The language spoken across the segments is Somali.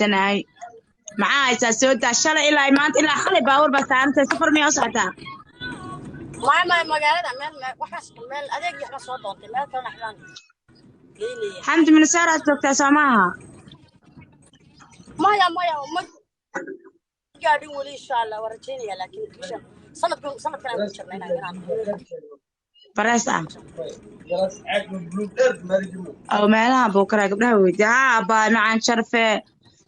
Aaminsanahay. Maxaa haysaa? Soo daa shalay ilaa maanta ilaa xalay baabuur baa saarantay. Safar miyaa u socotaa? Maya, maya, magaalada meel waxaas meel adeeg iyo waxba soo doontay, meel kalena waxbaan geynaya. Xamdi, Minnesota joogtaa, soo maaha? Maya, maya, ma gaadhin weli. Insha Allah waan rajaynaya, laakiin bisha sanadkan sanadkan aan ku jirna inaan Barees ah oo meelaha buu karaa gabdhaha weydiiya. Haa, abbaa macaan, sharfe,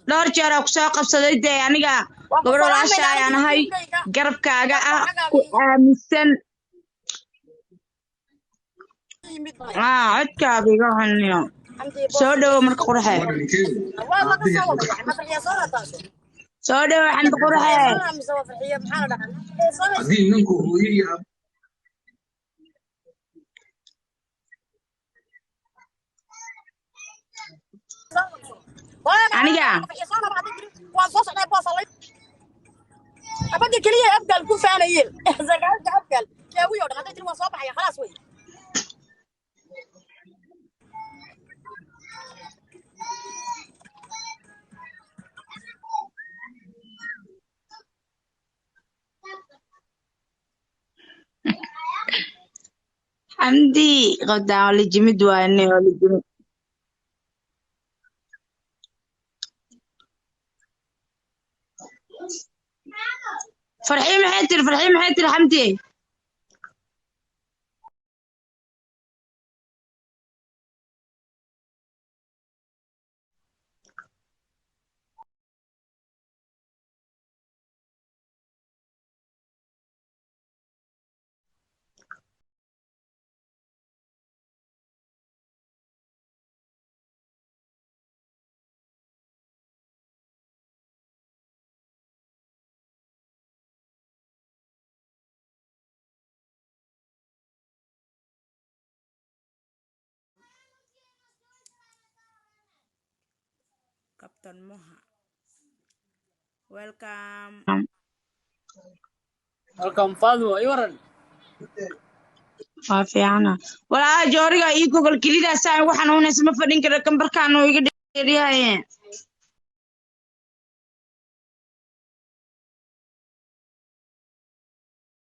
dhowr jeer oo kusoo qabsaday dee. Aniga Waan ku gabadh walaasha salaamaynaa. ayaan Aniga ahay, tiimkayga garabkaaga ah, ku xagaaga aaminsan. Yimid maya. Aa, codkaada iga xuniyo. Xamdi. Soo dhowo marka, qurxe. Waa laga soo wada wacay. Ma Farxiya soo raataaso? Soo dhowo, Xamdi qurxe. Farxiya soo mise waa Farxiya? Maxaa la dhahaa soo? Haddii ninku hooyo iyo Aniga? Waan soo socday boos abadda keliya Abgaal ku faanayeen, sagaalka Abgaal yaawiyo dhan. Hadday tiri waan soo baxaya, khalaas wey. Xamdi qodaan waa la jimid waane, waa la jimid. Farxii maxay tiri? Farxii maxay tiri, Xamdi? Captain Moha, welcome. Welcome, Faadmo, ii waran. Waa fiicana walaa. Jooriga ii gogol kelidaasaa igu xanuunaysa, ma fadhin kara, kambarkaan uu iga dheeryahay.